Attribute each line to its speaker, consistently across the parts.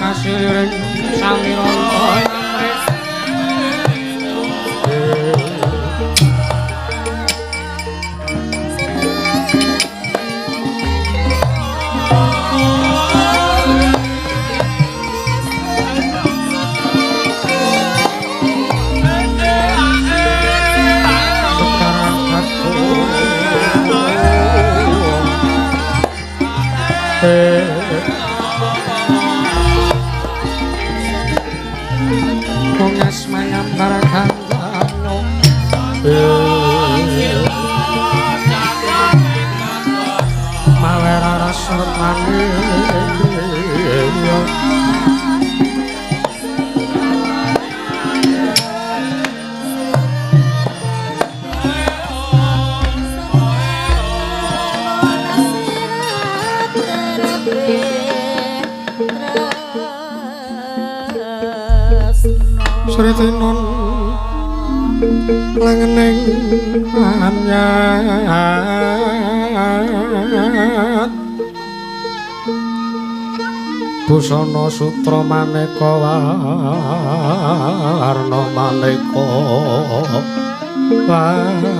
Speaker 1: Kasiliring samirana amrih Sritinon lengening anyat busana sutra maneka warna maneka warna.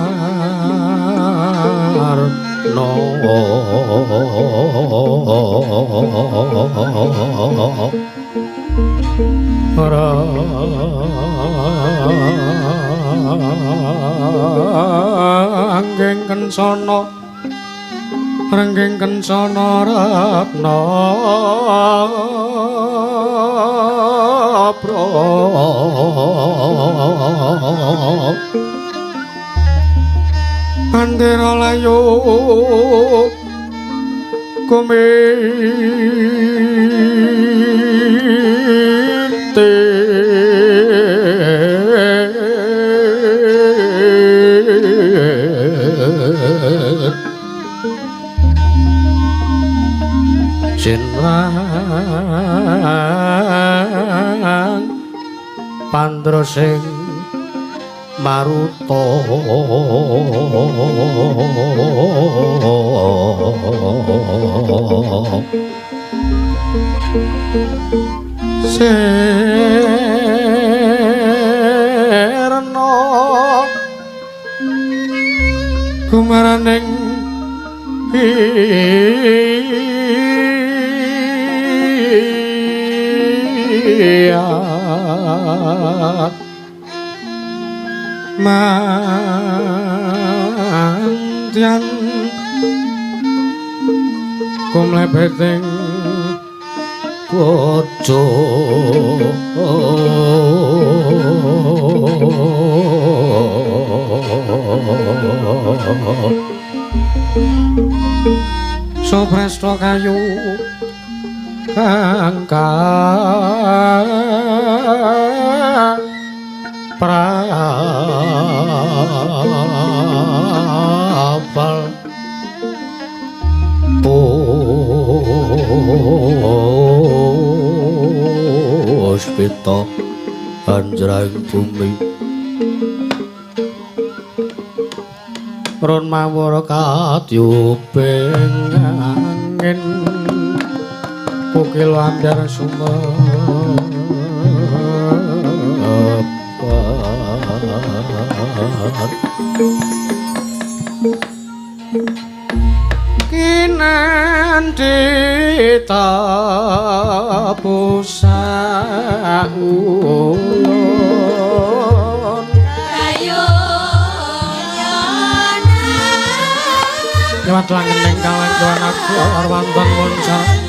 Speaker 1: Ranggeng kencana, ranggeng kencana ratna pra Bandera layu kumite Jinrang pandra sing maruta Sirna kumaraning Mantian kumlebeting bojo Supresta kayu kang prapal puspita anjraing bumi ron mawar katyuping angin kukil ambyar sumebar kinanthi tapusak ulun lewat langening kalangkuan aku arwantang monca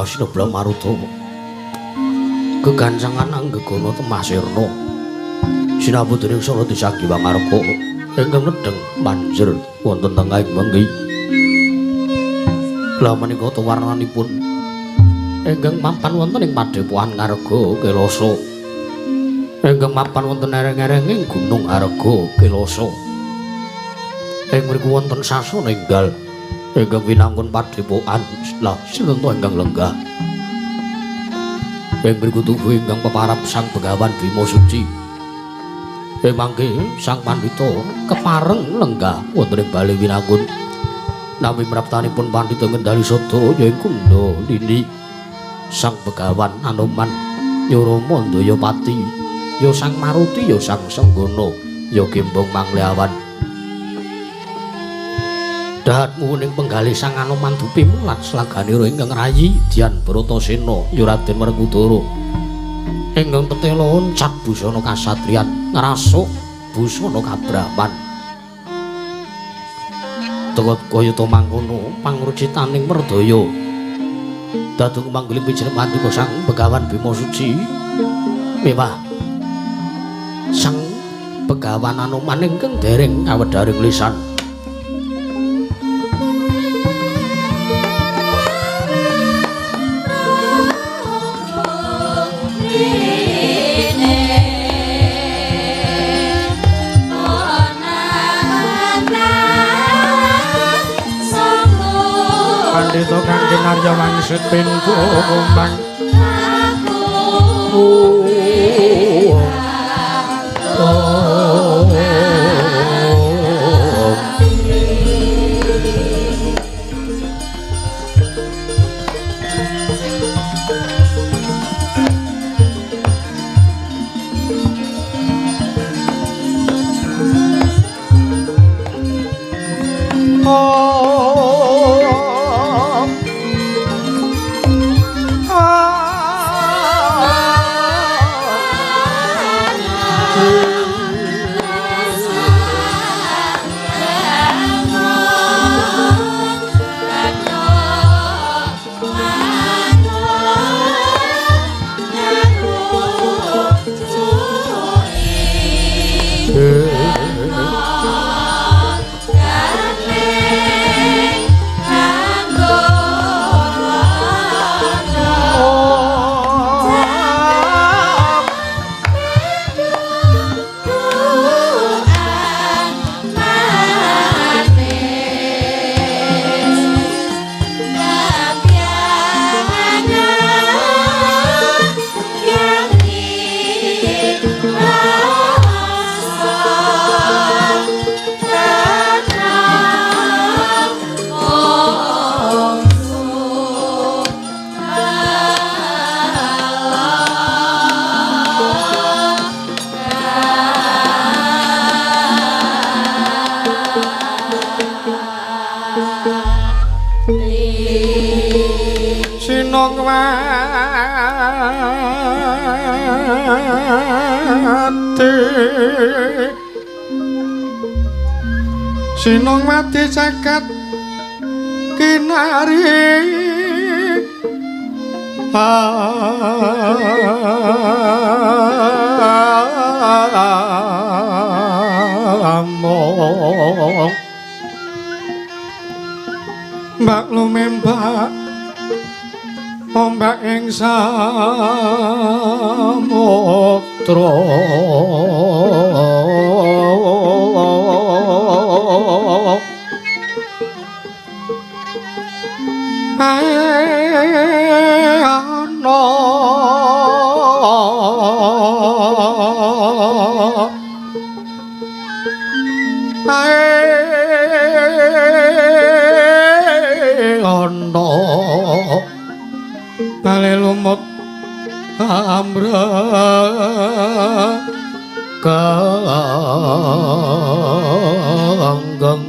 Speaker 1: Sinobla Maruta gegancangan anggegana Temah Sirna sinabudene sora disagi wangarka ingkang nedheng manjer wonten tengahing wengi. Lha menika warnanipun ingkang mapan wonten ing padhepokan Ngarga Kelasa, ingkang mapan wonten ereng-erenging Gunung Arga Kelasa. Ing mriku wonten sasana enggal ingkang winangkun padhepokan lah sinenta ingkang lenggah. Ing mriku tubuh ingkang peparap Sang Begawan Bima Suci. Ing mangke Sang Pandhita kepareng lenggah wonten ing bale winangkun. Nami mraptanipun Pandhita ngendali sada ya ing Kundalini. Sang Begawan Anoman ya Rama Ndayapati, ya Sang Maruti, ya Sang Senggana, ya Gembong Mangleawan. Dahat muning penggalih Sang Anoman dupi mulat slaganira ingkang rayi Dian Bratasena ya Raden Werkudara. Ingkang tetela loncat busana kasatriyan ngrasuk busana kabrahman. Tekot kayata mangkono pangrucitaning merdaya. Dadung manggiling pijer pandika Sang Begawan Bima Suci. Mewah Sang Begawan Anoman ingkang dereng kawedharing lisan.
Speaker 2: Pandhita kang kinarya wangsit pindha kumbang. Sinongwati jagat kinari among mbak lumembak ombak ing samudra. Ana ana bale lumut amra kanggeng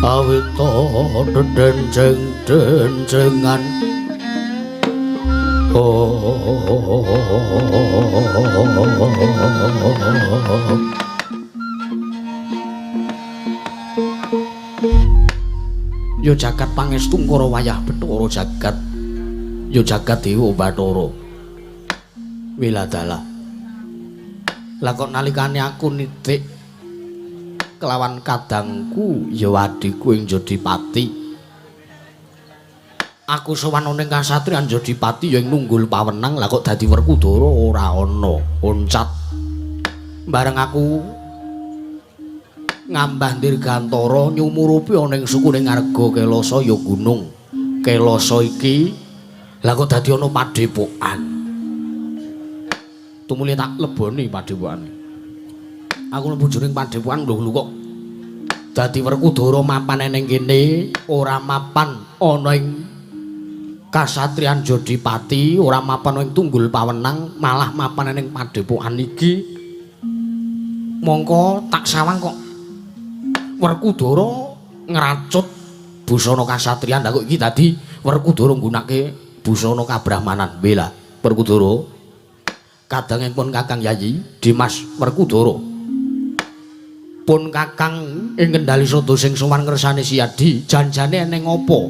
Speaker 2: awita dedenceng-dencengan.
Speaker 1: Yo jagat pangestu ngkara wayah Bathara jagat. Yo jagat dewa Bathara. Wiladalah. Lah kok nalikane aku nitik kelawan kadangku ya adhiku ing Jodipati. Aku sowan ning kasatriyan Jodipati ya ing nunggul pawenang, lah kok dadi Werkudara ora ana oncat. Bareng aku ngambah dirgantara nyumurupi ana ing sukune Ngarga Kelasa ya gunung Kelasa iki, lah kok dadi ana padhepokan. Tumuli tak leboni padhepokane. Aku mlebu jroning padhepokan lho kok dadi Werkudara mapan ning kene, ora mapan ana ing kasatriyan Jodipati, ora mapan ing tunggul pawenang, malah mapan ning padhepokan iki. Mongko tak sawang kok Werkudara ngracut busana kasatriyan, lha kok iki dadi Werkudara nggunake busana kabrahmanan. Bela Werkudara kadangipun Kakang Yayi Dimas Werkudara pun Kakang ing Kendali Sada sing sowan ngersane Siyadi, janjane eneng apa?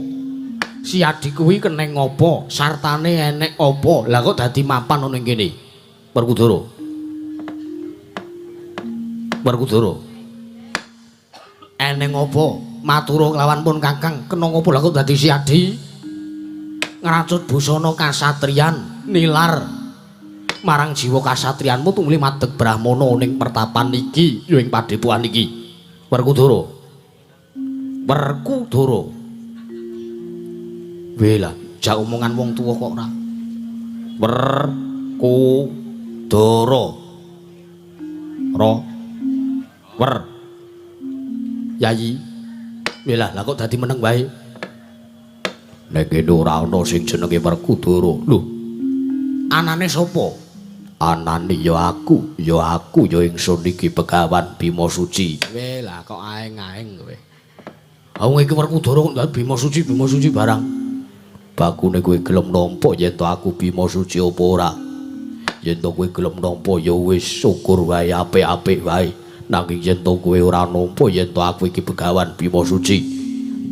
Speaker 1: Siyadi kuwi keneng apa? Sartane enek apa? Lah kok dadi mapan ana ing kene? Werkudara. Werkudara. Eneng apa? Matura kelawan pun Kakang, kena apa lah kok dadi Siyadi ngracut busana kasatriyan nilar marang jiwa kasatriyanmu tumuli madeg brahmana ning pertapan iki ya ing padhepokan iki. Werkudara. Werkudara. Weh lah, jak omongan wong tuwa kok ora. Werkudara. Ro. Wer. Yayi. Weh lah, lah kok dadi meneng wae. Nek kene ora ana sing jenenge Werkudara. Lho. Anane sapa? Anane ya aku, ya aku ya ingsun iki Begawan Bima Suci. Weh lah kok aeng-aeng kowe. Wong iki Werkudara kok ndak Bima Suci, Bima Suci barang. Bakune kowe gelem nampa yen to aku Bima Suci apa ora? Yen to kowe gelem nampa ya wis syukur wae apik-apik wae. Nanging yen to kowe ora nampa yen to aku iki Begawan Bima Suci.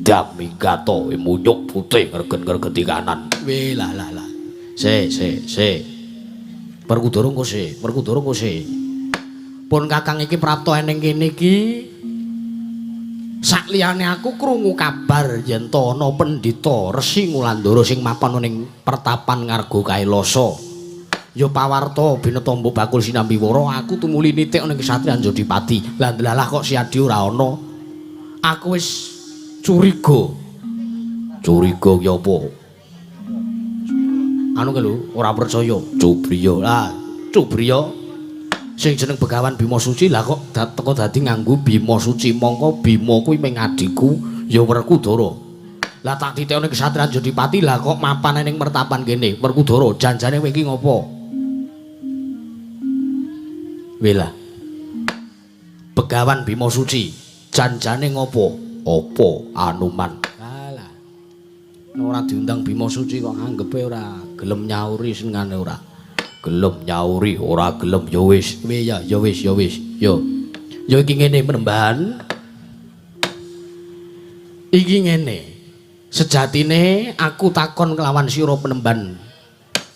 Speaker 1: Ndak minggato munyuk putih ngregen-ngregeti kanan. Weh lah lah lah. Se se se. Werkudara engko se, Werkudara engko se. Pun kakang iki prapta eneng kene iki sakliyane aku krungu kabar yen to ana pendhita Resi Ngulandara sing mapan ning pertapan Ngarga Kailasa. Ya pawarta bineta mbok bakul sinambi wara aku tumuli nitik ning Kesatriyan Jodipati. Lah ndelalah kok Siadi ora ana. Aku wis curiga. Curiga ki apa? Anu ki lho, ora percaya. Cubriya. Lah, Cubriya sing jeneng Begawan Bima Suci lah kok teko dadi nganggo Bima Suci. Mongko Bima kuwi ming adhiku ya Werkudara. Lah tak titekne Kesatriyan Jodipati lah kok mapan ning mertapan kene. Werkudara janjane kowe iki ngopo? Weh lah. Begawan Bima Suci janjane ngopo? Apa Anuman? Alah. Ora diundang Bima Suci kok anggepe ora gelem nyauri senengane ora. Gelem nyauri ora gelem ya wis. Weh ya ya wis ya wis. Yo. Ya iki ngene Penemban. Iki ngene. Sejatine aku takon kelawan sira Penemban.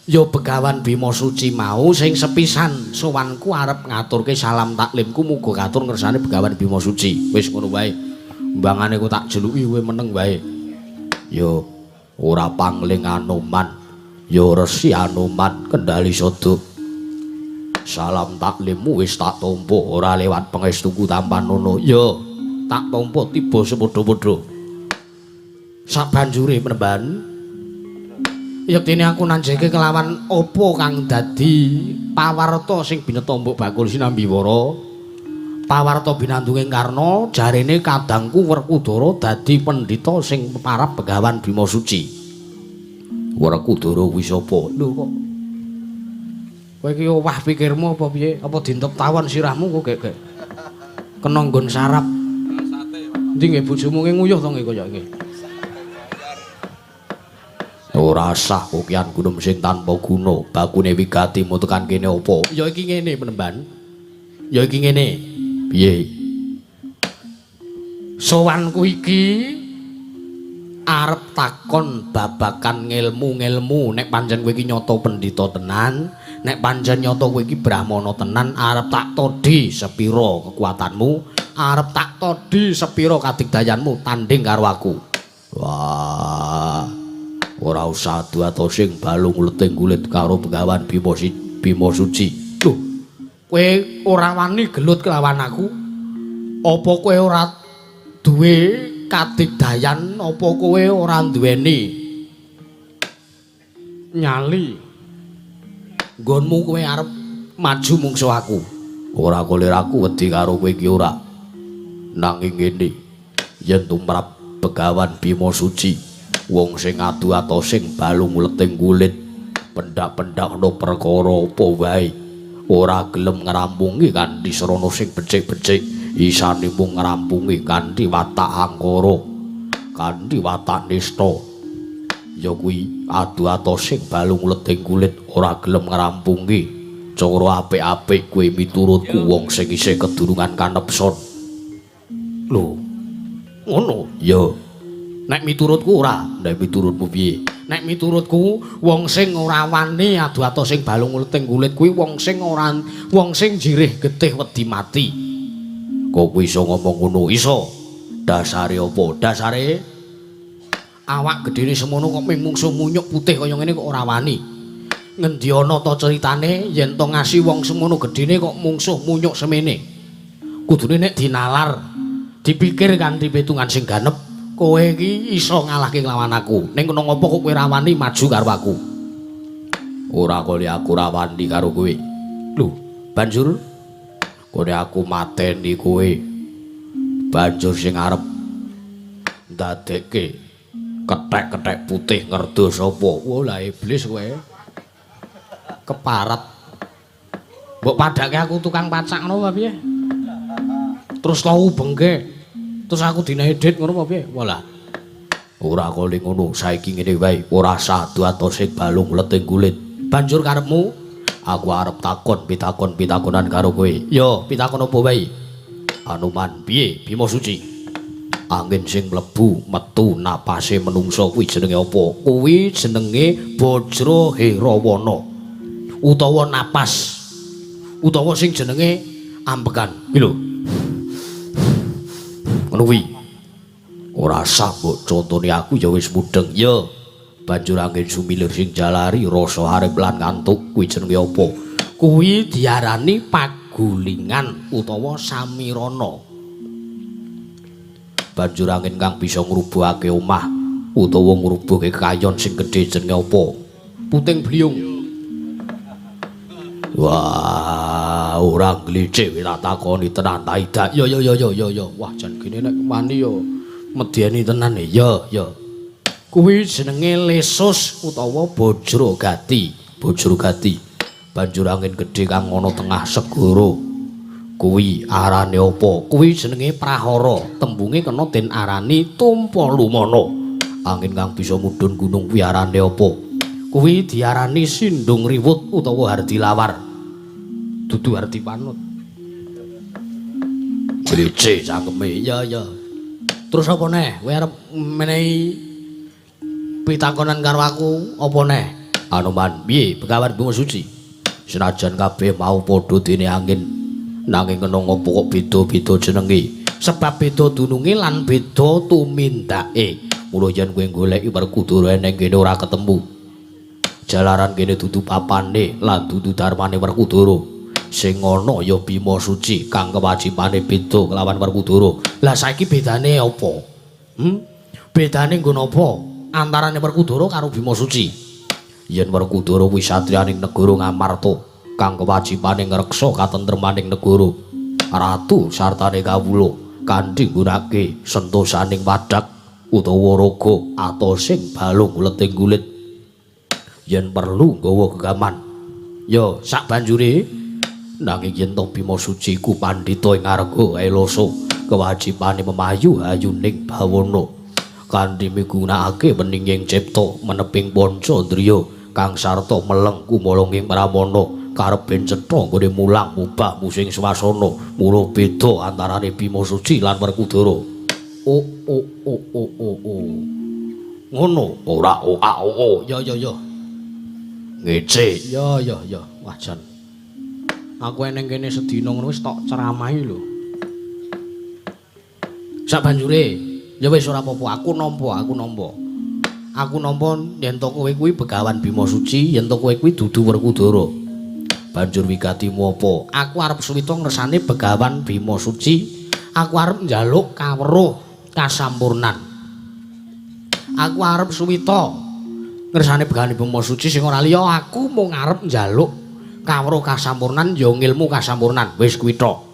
Speaker 1: Ya Begawan Bima Suci mau sing sepisan sowanku arep ngaturke salam taklimku muga katur ngersane Begawan Bima Suci. Wis ngono wae. Mbangane ku tak jeluki kowe meneng wae. Ya ora pangling Anoman. Ya Resi Anoman kendali sada. Salam taklimmu wis tak tampa ora lewat pangestuku tampanono. Ya tak tampa tiba sepadha-padha. Sabanjure Penemban yektine aku nanjeke kelawan apa kang dadi pawarta sing bineta mbok bakul sinambi wara. Pawarta binandunging Karna jarene kadangku Werkudara dadi pendhita sing peparap Begawan Bima Suci. Werkudara kuwi sapa? Lho kok kowe iki owah pikirmu apa piye? Apa dintep tawon sirahmu kok gek-gek kena nggon sarap. Endi nggih bojomu ki nguyuh to nggih kaya iki. Ora sah kokian gunung sing tanpa guna. Bakune wigatimu tekan kene apa? Ya iki ngene Penemban. Ya iki ngene. Piye? Sowanku iki arep takon babagan ngelmu-ngelmu. Nek pancen kowe iki nyata pendhita tenan, nek pancen nyata kowe iki brahmana tenan, arep tak todhi sepira kekuatanmu, arep tak todhi sepira kadigdayanmu tanding karo aku. Wah. Ora usah adu sing balung leting kulit karo Begawan Bima Suci. Lho, kowe ora wani gelut kelawan aku? Apa kowe ora duwe kadigdayan? Apa kowe ora duweni nyali? Nggonmu kowe arep maju mungsuh aku. Ora kolir aku wedi karo kowe iki ora. Nanging ngene, yen tumrap Begawan Bima Suci, wong sing adu atosing balung leting kulit, pendak-pendak no perkara apa wae ora gelem ngrampungi kanthi srana sing becik-becik, isane mung ngrampungi kanthi watak angkara, kanthi watak nista. Ya kuwi adu atosing balung leting kulit ora gelem ngrampungi cara apik-apik kuwi miturutku wong sing isih kedurungan kanepson. Lho, ngono? Ya. Nek miturutku ora, nek miturutmu piye? Nek miturutku wong sing ora wani adu atosing balung leting kulit kuwi wong sing ora wong sing jirih getih wedi mati. Kok kuwi iso ngomong ngono? Iso. Dasare apa? Dasare awak gedene semono kok mung mungsuh munyuk putih kaya ngene kok ora wani. Ngendi ana ta ceritane yen to ngasi wong semono gedene kok mungsuh munyuk semene? Kudune nek dinalar, dipikir kanthi pitungan sing ganep, Kowe iki iso ngalahke nglawan aku. Ning kono ngopo kok kowe ora wani maju karo aku? Ora koli aku ora wani karo kowe. Lho, banjur kone aku mateni kowe. Banjur sing arep ndadekke kethek-kethek putih ngerda sapa? Wah, lah iblis kowe. Keparat. Mbok padhake aku tukang pacak ngono apa piye? Terus tau bengke. Terus aku dinehi dit ngono apa piye? Walah. Ora koli ngono, saiki ngene wae, ora sadu atose balung leting kulit. Banjur karepmu aku arep takon pitakon-pitakonan karo kowe. Yo, pitakon apa wae? Anoman, piye Bima Suci? Angin sing mlebu metu napase menungsa kuwi jenenge apa? Kuwi jenenge Bajra Herawana. Utawa napas. Utawa sing jenenge ambekan. Kuwi lho. Ngono kuwi. Ora sah mbok contone aku ya wis mudheng. Ya. Banjur angin sumilir sing jalari rasa arep lan ngantuk kuwi jenenge apa? Kuwi diarani pagulingan utawa samirana. Banjur angin kang bisa ngrubuhake omah utawa ngrubuhke kayon sing gedhe jenenge apa? Puting beliung. Wah, ora glicik wis tak takoni tenan ta idak. Ya ya ya ya ya ya. Wah, jan kene nek wani ya medeni tenan e. Ya ya. Kuwi jenenge lesus utawa bajra gati. Bajra gati. Banjur angin gedhe kang ana tengah segara. Kuwi arane apa? Kuwi jenenge prahara. Tembunge kena den arani tumpa lumana. Angin kang bisa mudhun gunung kuwi arane apa? Kuwi diarani sindung riwut utawa hardilawar. Dudu hardipanut. Glece cangkeme. Ya ya. Terus apa neh? Kowe arep menehi pitakonan karo aku apa neh? Anoman, piye Begawan Bima Suci? Senajan kabeh mau padha dene angin, nanging kena ngopo kok beda-beda jenenge? Sebab beda dununge lan beda tumindake. Mula yen kowe goleki Werkudara ning kene ora ketemu. Jalaran kene dudu papane lan dudu darmane Werkudara. Sing ana ya Bima Suci kang kewajibane beda kelawan Werkudara. Lah saiki bedane apa? Bedane nggon apa? Antarane Werkudara karo Bima Suci. Yen Werkudara kuwi satriyaning negara Ngamarta kang kewajibane ngreksa katentremaning negara, ratu sartane kawula kanthi nggunakake sentosaning wadak utawa raga atosing balung leting kulit. Yen perlu nggawa gegaman. Ya sak banjure nanging yen to Bima Suci ku pandhita ing ngarga Kailasa kewajibane memayu ayuning bawana kanthi migunakake weninging cipta meneping panca indriya kang sarta meleng kumolonging pramana karep ben cetha nggone mulang mubah musing swasana. Mula beda antarane Bima Suci lan Werkudara. O o o o o o. Ngono ora o a o o. Ya ya ya. Ngece. Ya ya ya. Wah jan. Aku eneng kene sedina ngono wis tok ceramahi lho. Sak banjure ya wis ora apa-apa, aku nampa, aku nampa. Aku nampa yen to kowe kuwi Begawan Bima Suci, yen to kowe kuwi dudu Werkudara. Banjur wigatimu apa? Aku arep suwita ngersane Begawan Bima Suci, aku arep njaluk kawruh kasampurnan. Aku arep suwita ngersane Begawan Bima Suci sing ora liya aku mung arep njaluk kawruh kasampurnan ya ngilmu kasampurnan. Wis kuwi tok.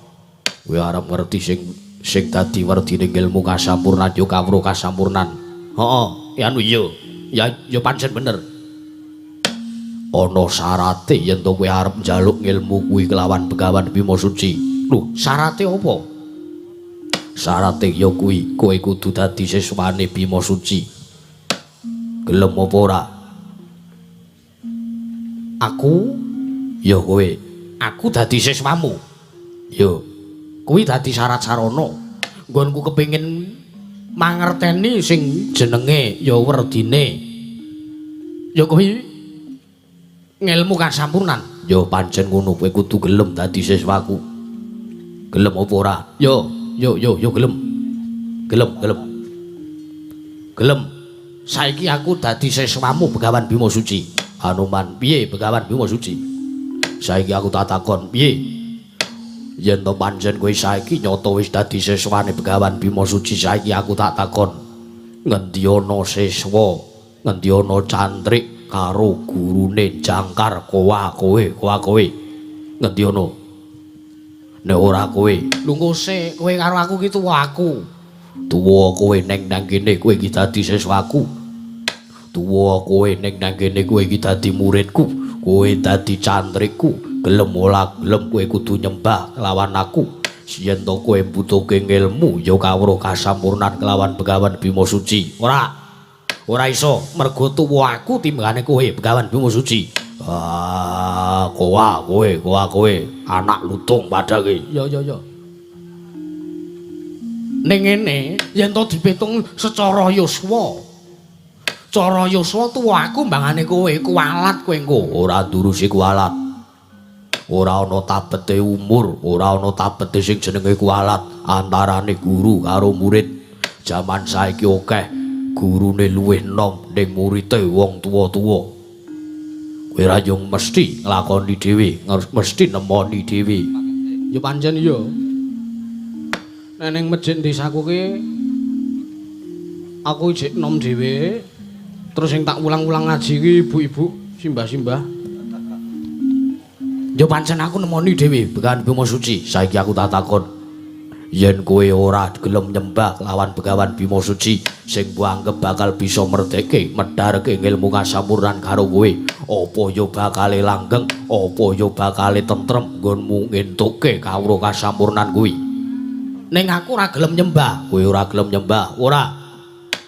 Speaker 1: Kowe arep ngerti sing dadi werdine ngilmu kasampurnan ya kawruh kasampurnan. Heeh, ya anu iya. Ya ya pancen bener. Ana syarate yen to kowe arep njaluk ngilmu kuwi kelawan Begawan Bima Suci. Lho, syarate apa? Syarate ya kuwi kowe kudu dadi siswane Bima Suci. Gelem apa ora? Aku ya kowe, aku dadi siswamu. Ya, kuwi dadi syarat sarana. Nggonku kepengin mangerteni sing jenenge ya werdine. Ya kuwi ngilmu kasampurnan. Ya pancen ngono, kowe kudu gelem dadi siswaku. Gelem apa ora? Yo, yo yo yo gelem. Gelem, gelem. Gelem. Saiki aku dadi siswamu Begawan Bima Suci. Hanuman, piye Begawan Bima Suci? Saiki aku tak takon, piye? Yen to pancen kowe saiki nyata wis dadi siswane Begawan Bima Suci, saiki aku tak takon. Ngendi ana siswa, ngendi ana cantrik karo gurune jangkar kowa kowe, kowa kowe. Ngendi ana? Nek ora kowe, lungguh sik, kowe karo aku ki tuwa aku. Tuwa kowe ning nang kene kowe iki dadi siswaku. Tuwa kowe ning nang kene kowe iki dadi muridku, kowe dadi cantrikku. Gelem ora gelem kowe kudu nyembah kelawan aku. Yen to kowe mbutuhke ilmu ya kawruh kasampurnan kelawan Begawan Bima Suci. Ora. Ora iso, mergo tuwa aku timbangane kowe Begawan Bima Suci. Ah, kowa kowe, kowa kowe, anak lutung padha ki. Ya ya ya. Ning ngene, yen to dipitung secara yuswa. Cara yuswa tuwa aku mbangane kowe, kualat kowe engko. Ora ndurusi kualat. Ora ana tabete umur, ora ana tabete sing jenenge kualat antarane guru karo murid. Jaman saiki akeh gurune luwih enom ning murite wong tuwa-tuwa. Kowe ra yo mesti nglakoni dhewe, mesti nemoni dhewe.
Speaker 2: Ya pancen iya. Nek ning masjid desaku ki aku isih enom dhewe. Terus sing tak ulang-ulang ngaji ki ibu-ibu, simbah-simbah.
Speaker 1: Ya pancen aku nemoni dhewe Begawan Bima Suci. Saiki aku tak takon. Yen kowe ora gelem nyembah lawan Begawan Bima Suci sing mbok anggep bakal bisa merdeke, medharke ilmu kasampurnan karo kowe, apa ya bakale langgeng, apa ya bakale tentrem nggonmu ngentuke kawruh kasampurnan kuwi. Ning aku ora gelem nyembah, kowe ora gelem nyembah, ora.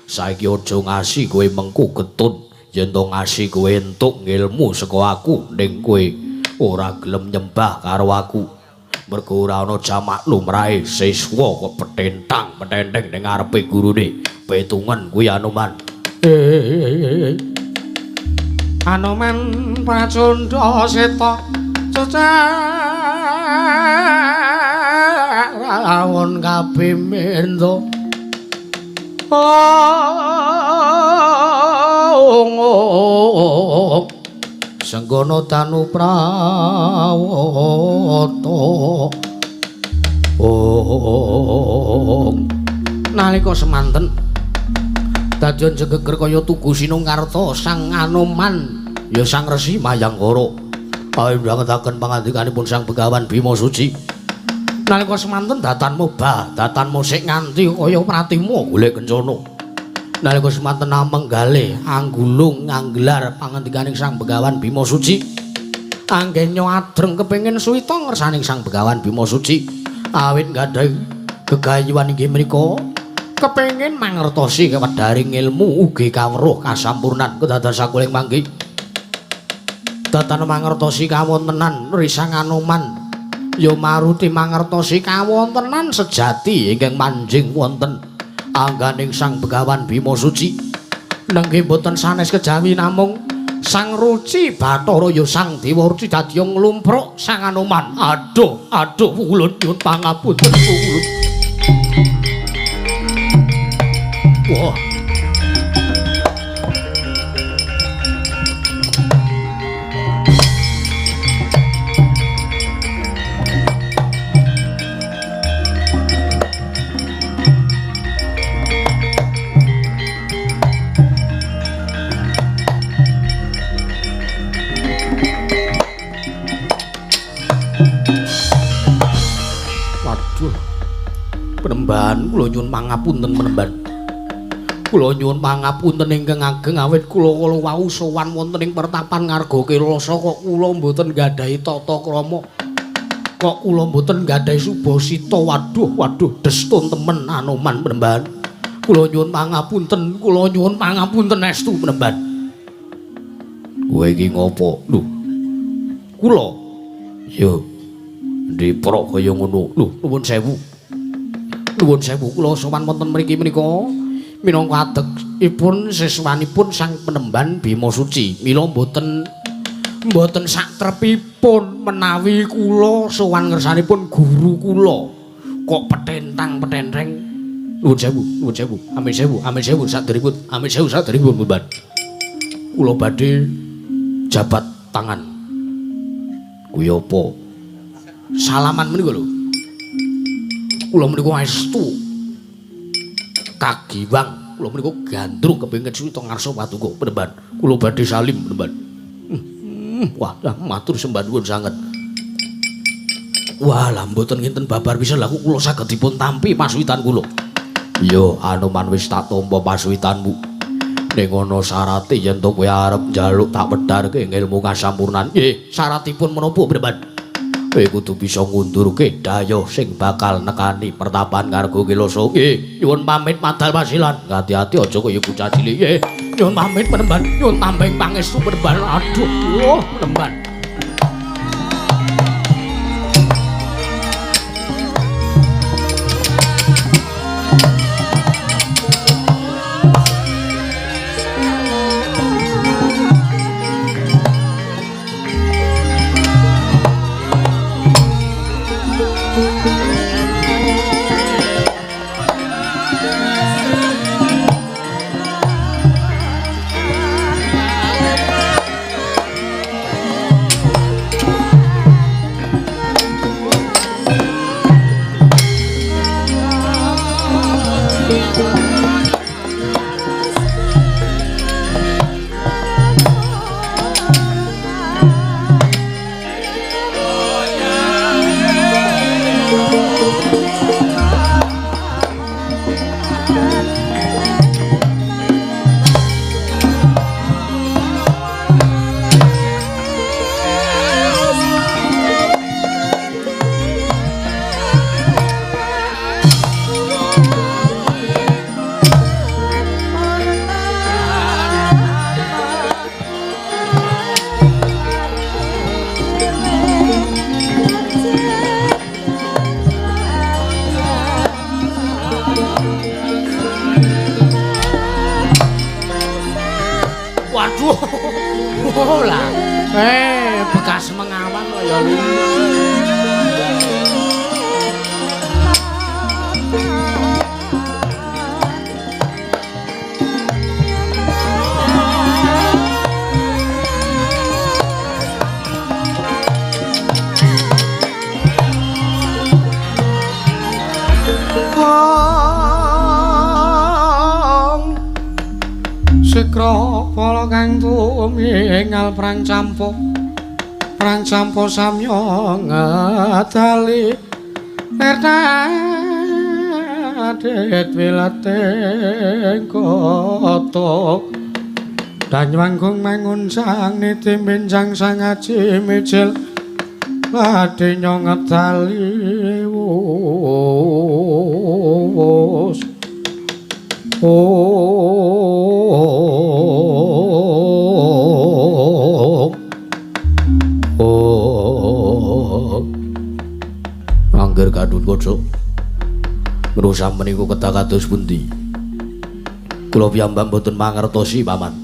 Speaker 1: Saiki aja ngasi kowe mengku getun, yen to ngasi kowe entuk ilmu saka aku, ning kowe ora gelem nyembah karo aku. Mergo ora ana jamak lumrahe siswa kok petentang petenteng ning ngarepe gurune. Petungen kuwi Anoman.
Speaker 2: Anoman pracandha seta cecak rawon kabeh mendo. Oh,
Speaker 1: Senggono danu prawata. Oh, nalika semanten dadion jegeger kaya tugu Sinungkarta Sang Anoman ya Sang Resi Mayangkara. Ayo pangandikanipun Sang Begawan Bima Suci. Nalika semanten datan mubah, datan musik nganti kaya pratimu golek kencana. Nalika semanten amenggalih anggulung nganggelar pangandikaning Sang Begawan Bima Suci, anggenya adreng kepengin suwita ngersaning Sang Begawan Bima Suci awit nggadahi gegayuhan inggih menika kepengin mangertosi kewedharing ilmu ugi kawruh kasampurnan kedados sakuling manggi datan mangertosi kawontenan Risang Anoman ya maruti mangertosi kawontenan sejati ingkang manjing wonten angganing Sang Begawan Bima Suci. Nengge boten sanes kejawi namung Sang Ruci Bathara ya Sang Dewa Ruci dadi nglumpruk Sang Anoman. Aduh, aduh ulun nyuwun pangapunten ulun. Wah. Penemban kula nyuwun pangapunten penemban. Kula nyuwun pangapunten ingkang ageng awit kula kala wau sowan wonten ing pertapan Ngarga Kelasa kok kula mboten nggadahi tata krama. Kok kula mboten nggadahi subasita. Waduh, waduh destun temen Anoman penemban. Kula nyuwun pangapunten, kula nyuwun pangapunten estu penemban. Kowe iki ngopo? Lho. Kula yo ndipro kaya ngono. Lho, nuwun sewu. Nuwun sewu kula sowan wonten mriki menika minangka adegipun siswanipun Sang Penemban Bima Suci. Mila mboten satrepipun menawi kula sowan ngersanipun guru kula kok petentang-petenteng. Nuwun sewu, nuwun sewu, amin sewu, amin sewu saderipun, amin sewu saderipun Penemban. Kula badhe jabat tangan. Kuwi apa? Salaman menika lho. Kula menika estu kagiwang Kula menika gandrung kepengin suwita ngarsa paduka Penemban. Kula badhe salim Penemban. Wah, matur sembah nuwun sanget. Wah, lah mboten ngenten babar pisan lha kula saged dipun tampi pasuwitan kula. Iya, Anoman wis tak tampa pasuwitanmu. Ning ana syarate yen to kowe arep njaluk tak wedharke ilmu kasampurnan. Nggih, syaratipun menapa Penemban? Kowe kudu bisa ngundurke daya sing bakal nekani pertapan Ngarga Kelasa. Nggih, nyuwun pamit madal pasilan. Ati-ati aja kaya bocah cilik. Nggih, nyuwun pamit Penemban, nyuwun tambeng pangestu Penemban. Aduh, Penemban. Bekas mengawan kok ya lu.
Speaker 2: Sikra pala kang tumingal prang campo prang campo samya ngedali lertadit wilating kotok danywanggung mangun sang niti minjang sang aji mijil badhe ngedali wus. Oh, angger kadut kodhok ngrusam meniku kedah kados pundi? Kula piyambak mboten mangertosi paman.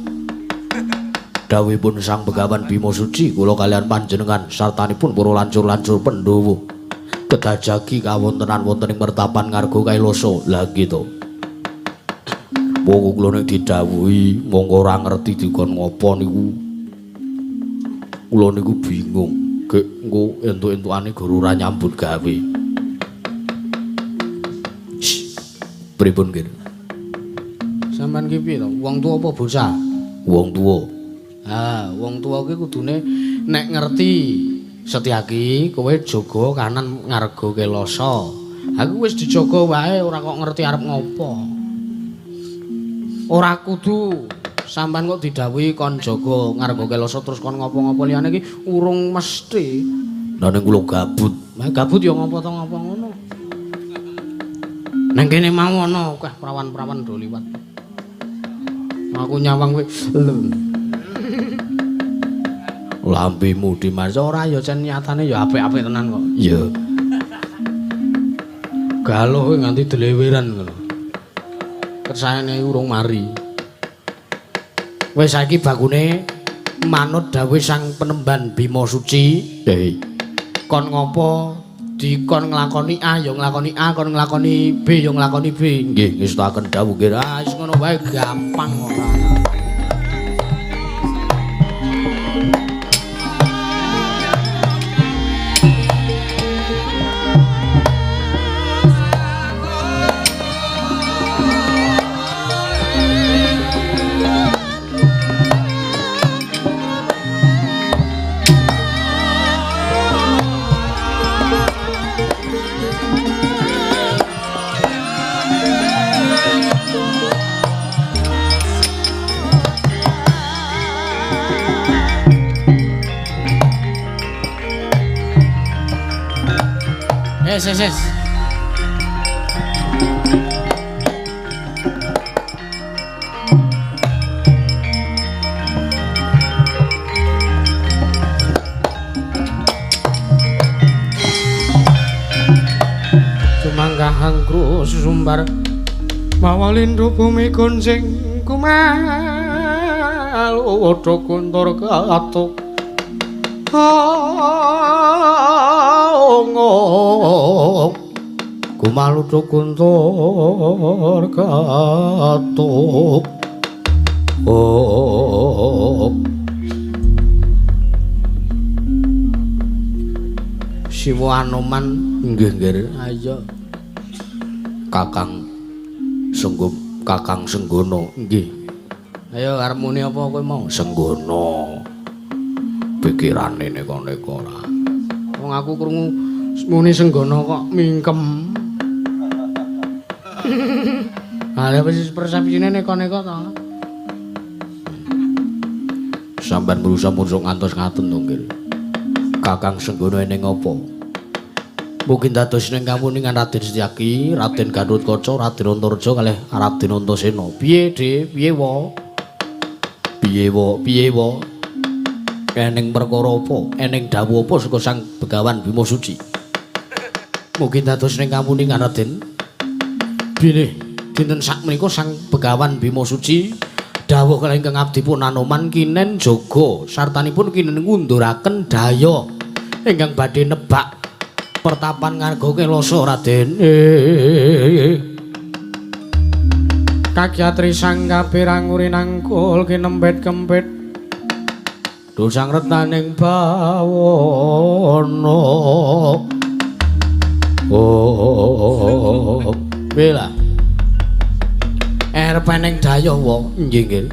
Speaker 2: Dawuhipun Sang Begawan Bima Suci kula kalian panjenengan sartanipun para lancur-lancur Pandhawa kedah jagi kawontenan wonten ing mertapan Ngarga Kailasa. Lah nggih to. Wong kula nek didhawuhi monggo ora ngerti dikon ngopo niku. Kula niku bingung, gek engko entuk-entukane guru ora nyambut gawe. Pripun nggih?
Speaker 1: Sampeyan ki piye to? Wong tuwa apa bocah?
Speaker 2: Wong tuwa.
Speaker 1: Ah, wong tuwa ki kudune nek ngerti Setyaki kowe jaga kanan Ngarga Kelasa. Aku wis dijaga wae ora kok ngerti arep ngopo. Ora kudu sampean kok didhawuhi kon jaga Ngarga Kelasa terus kon ngopo-ngopo liyane iki urung mesti.
Speaker 2: Lah ning kula gabut.
Speaker 1: Lah gabut ya ngopo to ngopo ngono. Nang kene mau ana akeh prawan-prawan do liwat. Aku nyawang kowe.
Speaker 2: Lambemu Dimas
Speaker 1: ora ya cen nyatane ya apik-apik tenan kok.
Speaker 2: Iya.
Speaker 1: Galuh kowe nganti deleweran ngono. Kersane urung mari. Wis saiki bakune manut dawuh Sang Penemban Bima Suci.
Speaker 2: Nggih.
Speaker 1: Kon ngopo dikon nglakoni A ya nglakoni A, kon nglakoni B ya nglakoni B.
Speaker 2: Nggih, ngestakaken dawuh nggih.
Speaker 1: Ah wis ngono wae gampang ora. Wis wis wis. Sumanggah angkru sumbar mawa lindu bumi kuncing kumalu padha kuntur katuk. Kumalu kuntur katuk. Siwa Anoman nggih nggih ayo Kakang Senggo Kakang Senggono nggih. Ayo arep muni apa kowe mau? Senggono. Pikirane neko-neko ora. Wong aku krungu muni Senggono kok mingkem. Ha wis persepsine neko-neko to. Sampeyan mrusa-mrusa ngantos ngaten to nggih. Kakang Senggono eneng apa? Mungkin dados ning kamuningan Raden Setyaki, Raden Gatotkaca, Raden Antareja kalih Raden Antasena. Piye, Dik? Piye, wa? Piye, wa? Piye, wa? Eneng perkara apa? Eneng dawuh apa saka Sang Begawan Bima Suci? Mungkin dados ning kamuningan Raden. Bilih dinten sakmenika Sang Begawan Bima Suci dawuh kalih ingkang abdipun Anoman kinen jaga sartanipun kinen ngunduraken daya ingkang badhe nebak pertapan Ngarga Kelasa Raden. Kagyatri sang kabeh ranguri nangkul kinempit kempit dosang retaning bawana. Oh, bela. Arep eneng daya wa nggih nggih.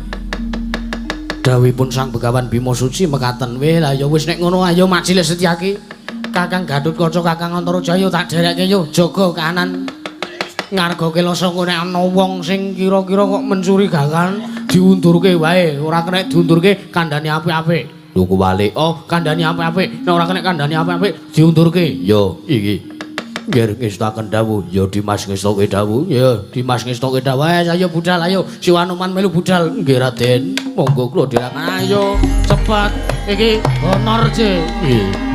Speaker 1: Dawuhipun Sang Begawan Bima Suci mekaten. Weh lah ya wis nek ngono ayo Majilis Setyaki. Kakang Gatotkaca, Kakang Antareja yo tak derekke yo jaga kahanan Ngarga Kelasa engko nek ana wong sing kira-kira kok mencurigakan diundurke wae, ora kena diundurke kandhane apik-apik. Lho kuwalik. Oh, kandhane apik-apik. Nek ora kena kandhane apik-apik diundurke. Yo iki. Nggih ngestaken dawuh, ya Dimas ngestoke dawuh, ya Dimas ngestoke dawuh. Ayo budal ayo, Siwa Anoman melu budal. Nggih Raden, monggo kula dherekaken. Ayo cepet iki honor je. Nggih.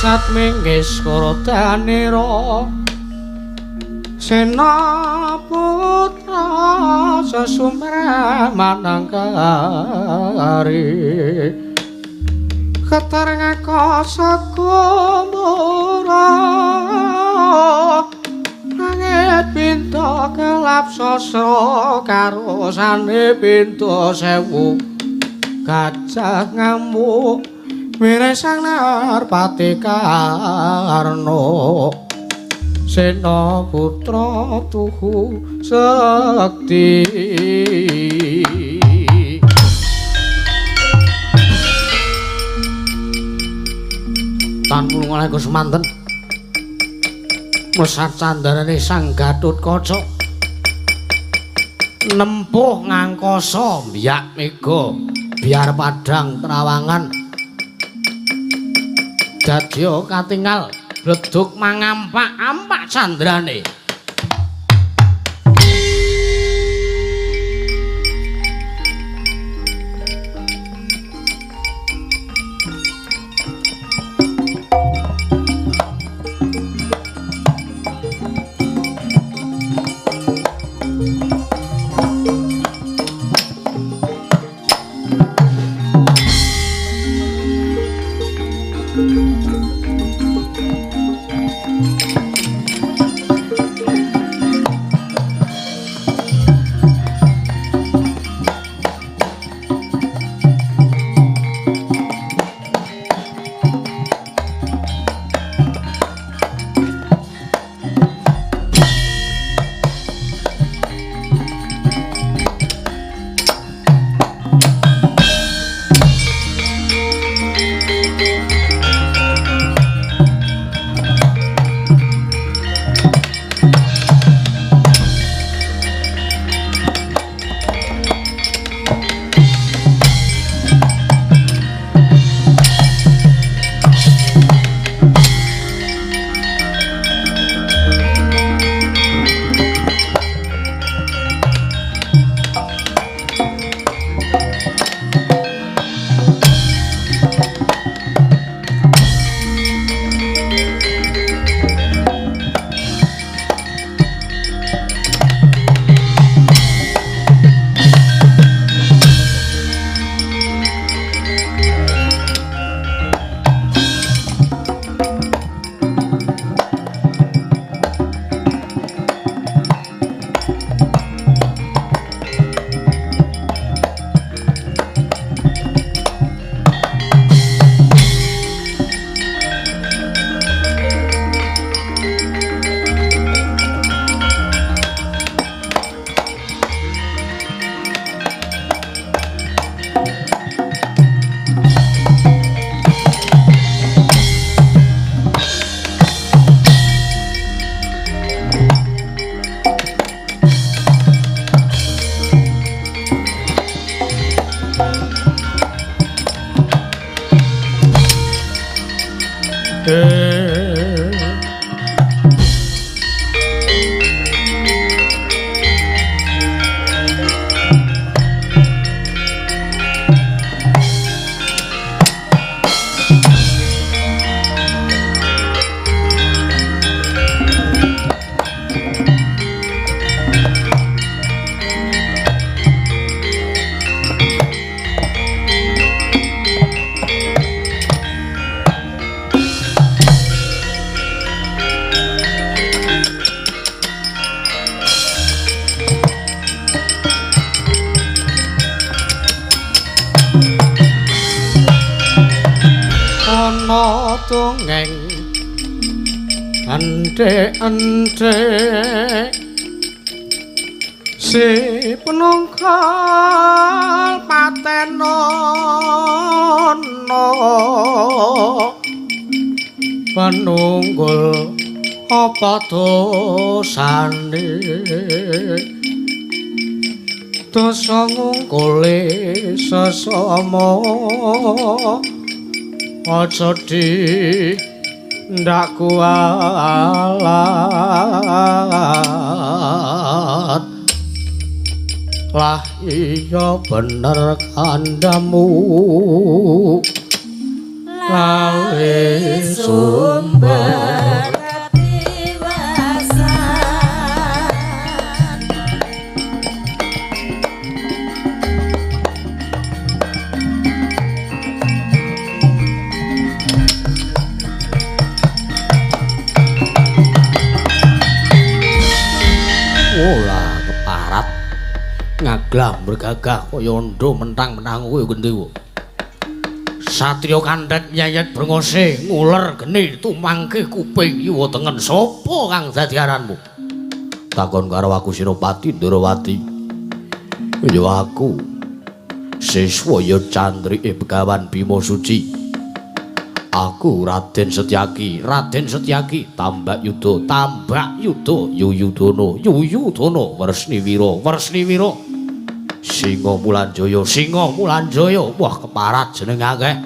Speaker 1: Melesat minggis korodanira Sena putra sesumra manangkari Ketar ngakasa kumura Langit pinto kelap sosro karosane pinto sewu gajah ngamuk mire sang Narpati Karno Sena putra tuhu sekti. Tan mulung oleh kusumanten mesat candarane Sang Gatotkaca nempuh ngangkasa mbiyak mega biar padang trawangan dadya katingal bledug mangampak-ampak candrane. Dongeng endhe-endhe si penungkal patenono penunggul apa dosane dosa ngungkule sesama aja di ndak kualat. Lah iya bener kandhamu. Gawe sumber
Speaker 3: katiwasan.
Speaker 1: Olah keparat ngaglah bergagah kaya ndho mentang-mentang kowe gendhewa. Satria kandhet nyayet brengose nguler geni tumangke kuping kiwa tengen. Sapa kang dadi aranmu? Takon karo aku Senopati Ndorowati. Ya aku siswa ya candrike Begawan Bima Suci. Aku Raden Setyaki, Raden Setyaki, Tambak Yuda, Tambak Yuda, Yuyudana, Yuyudana, Wresniwira, Wresniwira. Singa Mulanjaya, Singa Mulanjaya. Wah, keparat jeneng akeh.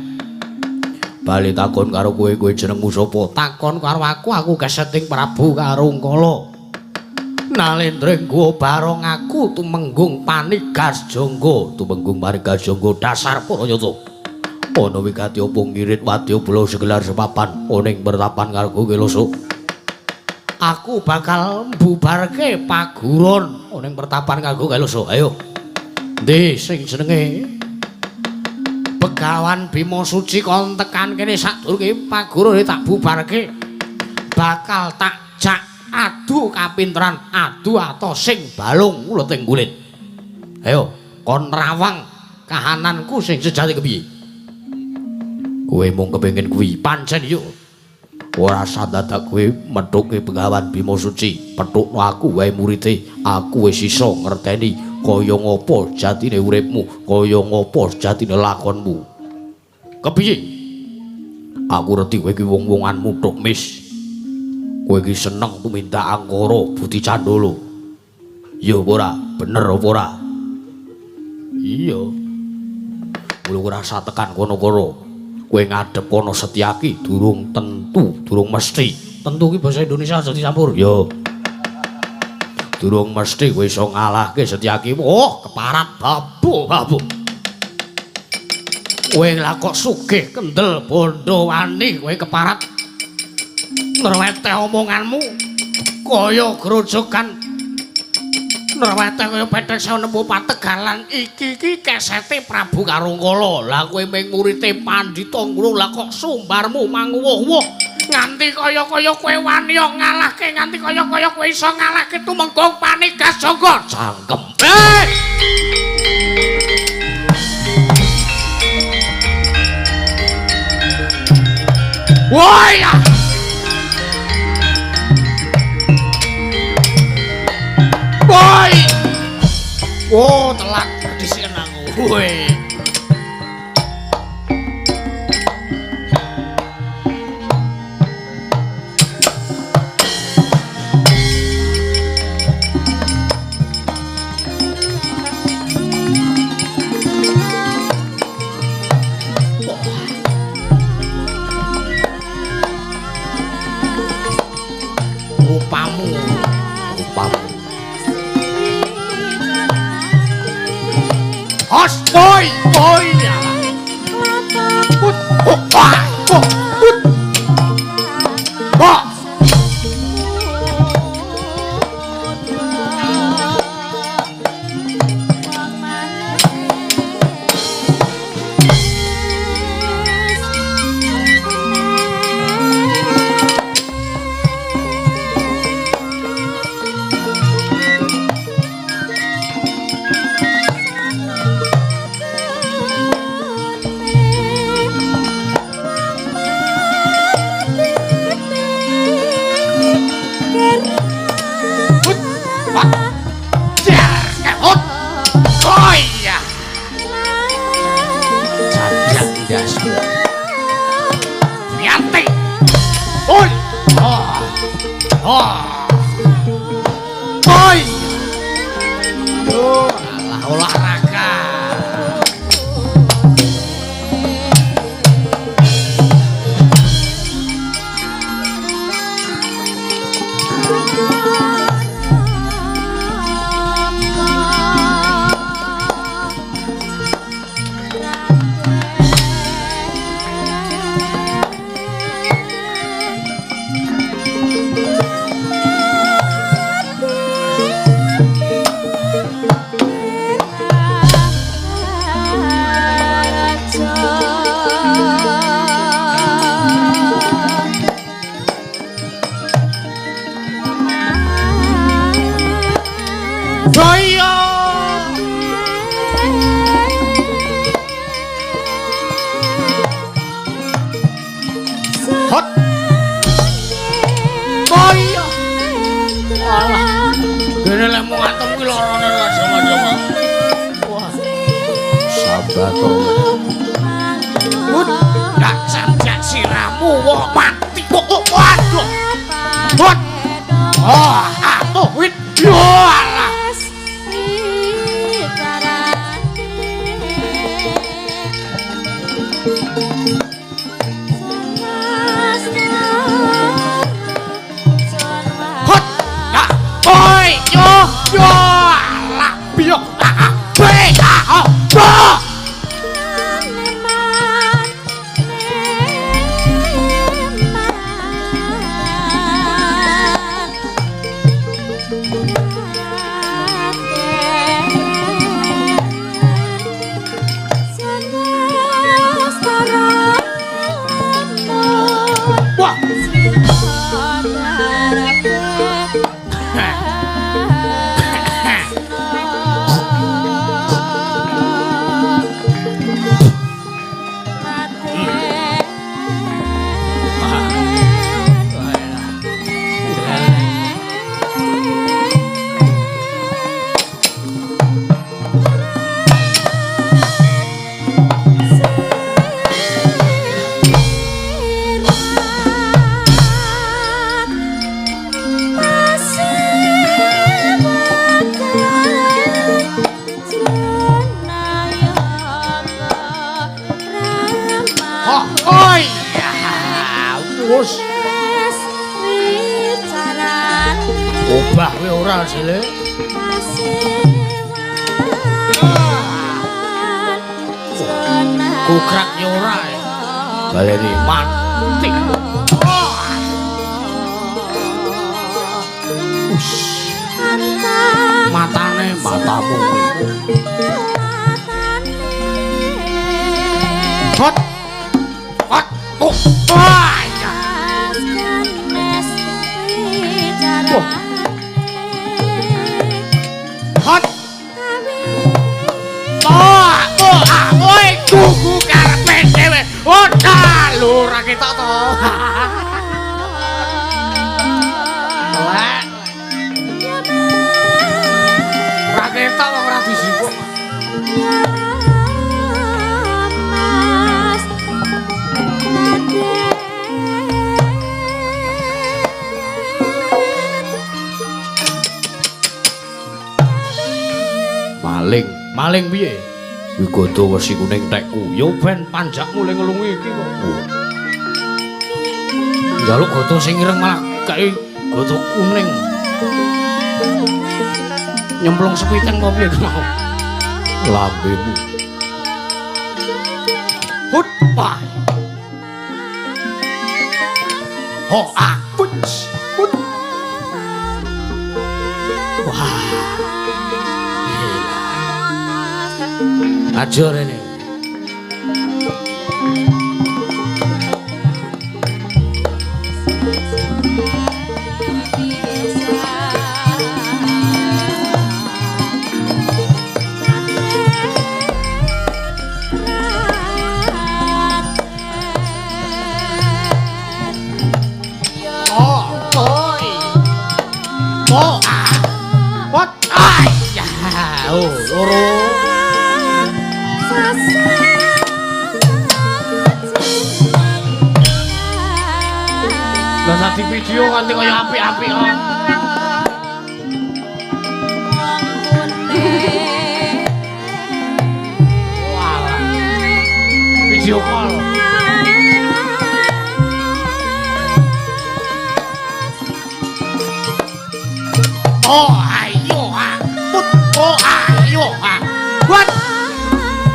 Speaker 1: Bali takon karo kowe, kowe jenengmu sapa? Takon karo aku, aku keseting Prabu Karungkala. Nalendra nggo barong aku tumenggung Panigas Jangga, tumenggung Panigas Jangga dasar Parayata. Ana wigati apa ngirit wadya bala segelar sepapan oning pertapan ngarga Kelasa. Aku bakal mbubarke paguron oning pertapan ngarga Kelasa. Ayo. Ndi sing jenenge Begawan Bima Suci kon tekan kene sadurunge pagurone tak bubarke. Bakal tak jak adu kapinteran, adu ato sing balung uleting kulit. Ayo kon rawang kahananku sing sejati kepiye? Kowe mung kepengin kuwi pancen yo. Ora sadadak kowe methuke Begawan Bima Suci, pethukno aku wae murite. Aku wis iso ngerteni kaya ngapa jatine uripmu, kaya ngapa jatine lakonmu. Kepiye? Aku ngerti kowe iki wong-wongan muthuk mis. Kowe iki seneng tumindak angkara budi candala. Ya apa ora? Bener apa ora? Iya. Mula ora usah tekan kono-kono. Kowe ngadhep kono Setyaki durung tentu, durung mesti. Tentu ki basa Indonesia aja dicampur. Yo. Durung mesti kowe iso ngalahke Setyaki. Oh, keparat babu, babu. Kowe lah kok sugih kendel bondo wani kowe keparat. Nreweteh omonganmu kaya grojogan. Nreweteh kaya pethek sanembu pategalan iki iki kesete Prabu Karungkala. Lah kowe mung murite Pandhita Ngrung, lah kok sumbarmu manguwuh-wuh nganti kaya-kaya kowe wani ngalahke, nganti kaya-kaya kowe iso ngalahke Tumenggung Panigas Jangga. Cangkem. Woi! Woi! Oh, telat disian aku. Woi. Rupamu, rupamu. Hos, boy, boy. Put, oh, wah, oh, put. Oh. Olahraga. Matamu ki lorone ora jawa-jawa. Wah. Sambato. Ndak sajak siramu wong mati kok waduh. Hot. Oh, atuh wit. Yo alah. Hot. Ya. Oi, yo yo alah biok. Ah, B ah, oh. Wah. Oh, iya. Wus. Obah kowe ora sile. Kukrak yo ora. Baleni mati. Us. Matane matamu. Hot. Hot. Oh. Wah. Hot. Oh, oh, ah, oi, kuku karepe dhewe. Oh, lho ora ketok to. Wah. Ora ketok wong ora disipuk. Maling, maling piye? Wigodo wesi kuning tekku. Ya ben panjakmu le ngelungi iki kok. Njaluk godo sing ireng malah kae godo kuning. Nyemplung sepiteng apa piye mau? Lambemu. Hut, wah. Ho, ah, put, put. Wah. Aja rene. Oh, oi. Oh, ah. What? Ah, ya. Oh, loro. Lah dadi video nganti kaya apik-apik kok. Walah. Video call. Oh, ayo ah. Put. Oh, ayo ah. What?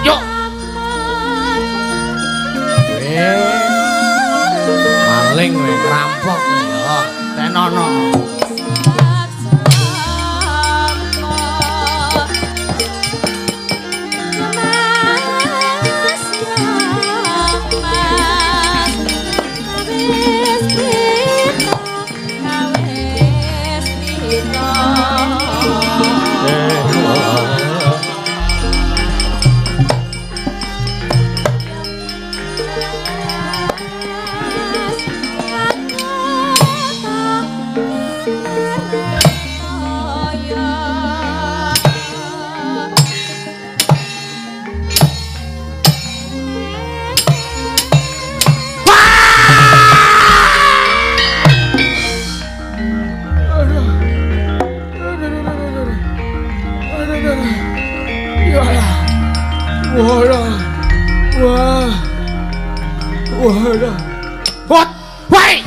Speaker 1: Yo. Maling kowe ngerampok ya. Tenono. Wah. Wah. Wah. What? Woi.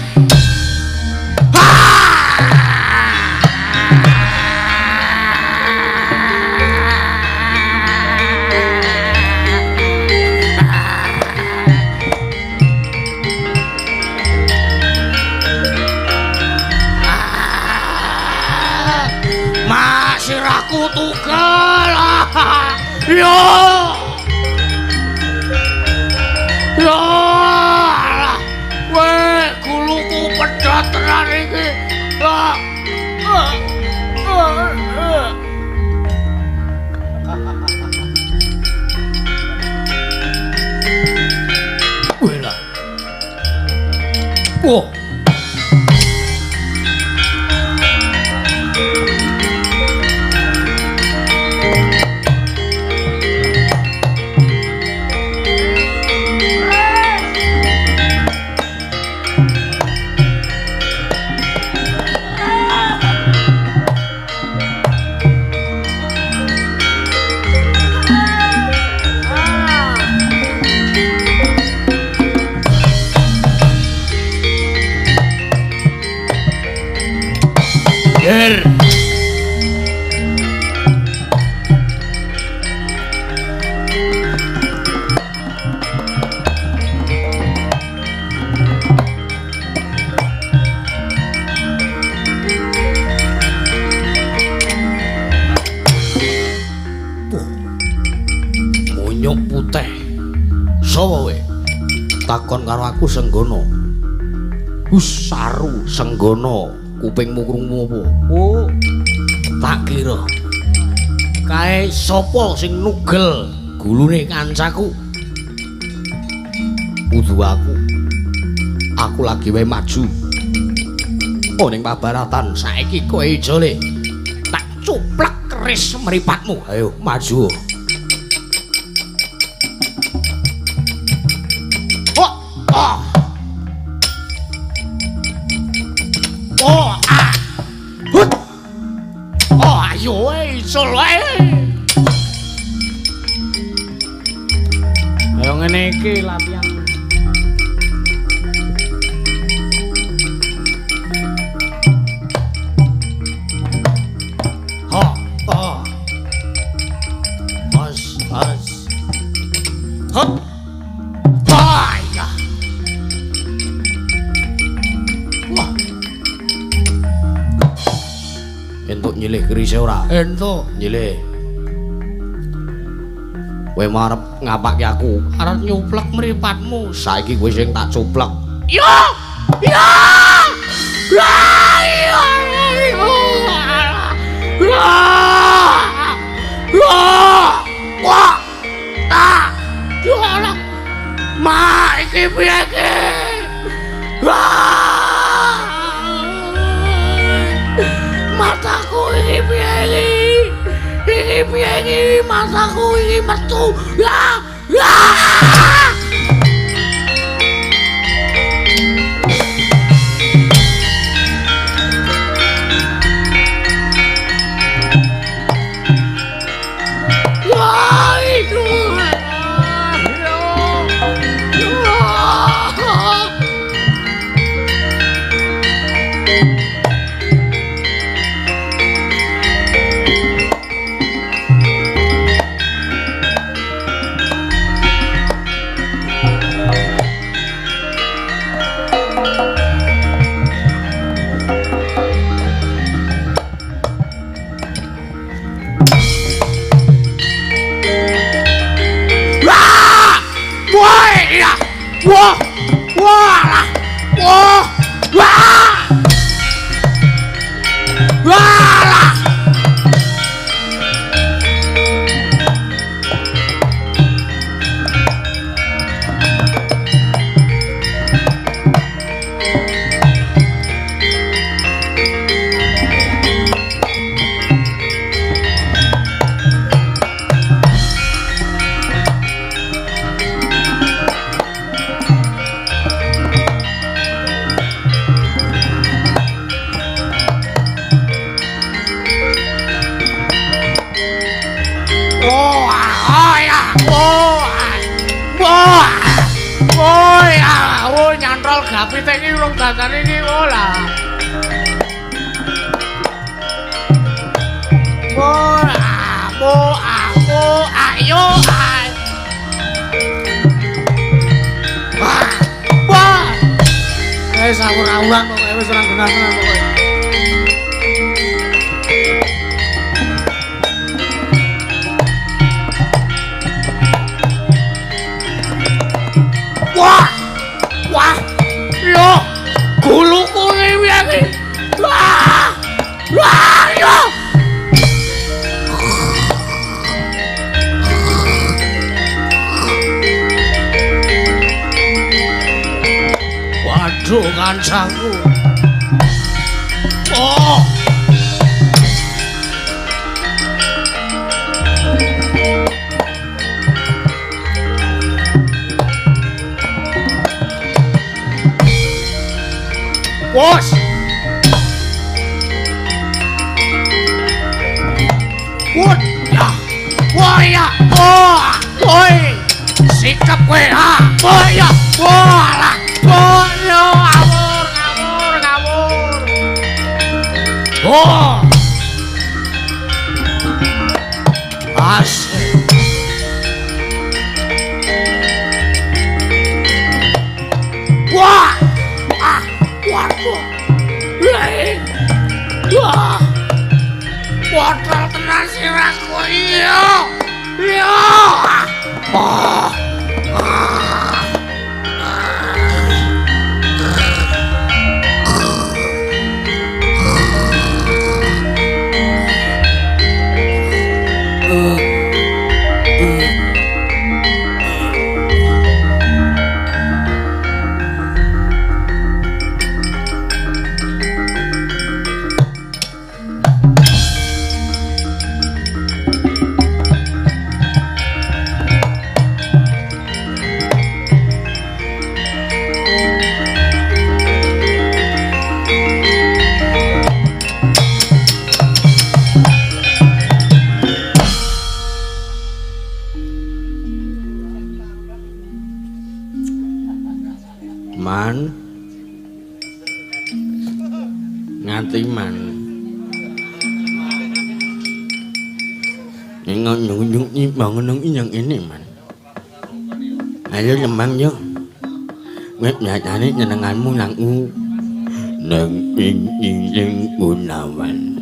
Speaker 1: Sirahku tugel. Yo. Yo. Weh, guluku pedhot tenan iki. Weh lah. Wah. Takon karo aku Senggono. Hus saru Senggono, kupingmu krungu apa? Oh, tak kira. Kae sapa sing nugel gulune kancaku? Kudu aku. Aku lagi wae maju. Oh ning pabaratan saiki kowe ijole. Tak cuplek keris mripatmu. Ayo maju. Oh, ah. Hut. Oh, ayo ijol wae. Ayo ngene iki latihan. Ha, ha. Mas, mas. Hut. Entuk nyilih kerise ora? Entuk nyilih. Kowe marep ngapake aku? Arep nyuplek mripatmu. Saiki kowe sing tak cuplek. Yo! Yo! Wah! Ah! Yo ala. Ma iki piye iki? Mataku iki piye iki? Iki piye iki? Mataku iki metu. Ya! Ya! Wah, itu. Wah! Wah! Wah! Wah! Wah! Oh. Wah. Woi, ah, oh nyantol gapite iki urung dandane iki lah. Oh, ah, oh, ah, oh, ayo, ah. Wah. Wah. Sawur-awuran pokoke wis ora genah tenan pokoke. Wah! Wah! Yo! Guluku iki. Wah! Wah! Yo! Waduh kancaku. Oh! Bos. Wot ya. Wah ya. Oh, oi. Sikap kowe ha. Wah ya. Wah lah. Wah yo ngawur, ngawur, ngawur. Oh. Asik. Wah. Ah. Waduh. Wah. Botol tenan sirahku iya. Iya. Ah.
Speaker 2: Man Ngatiman nyung nyung bangun yang ini man. Ayo nyemang yo. Web nyatane nyenenganmu nang u nang ing ing gunawan.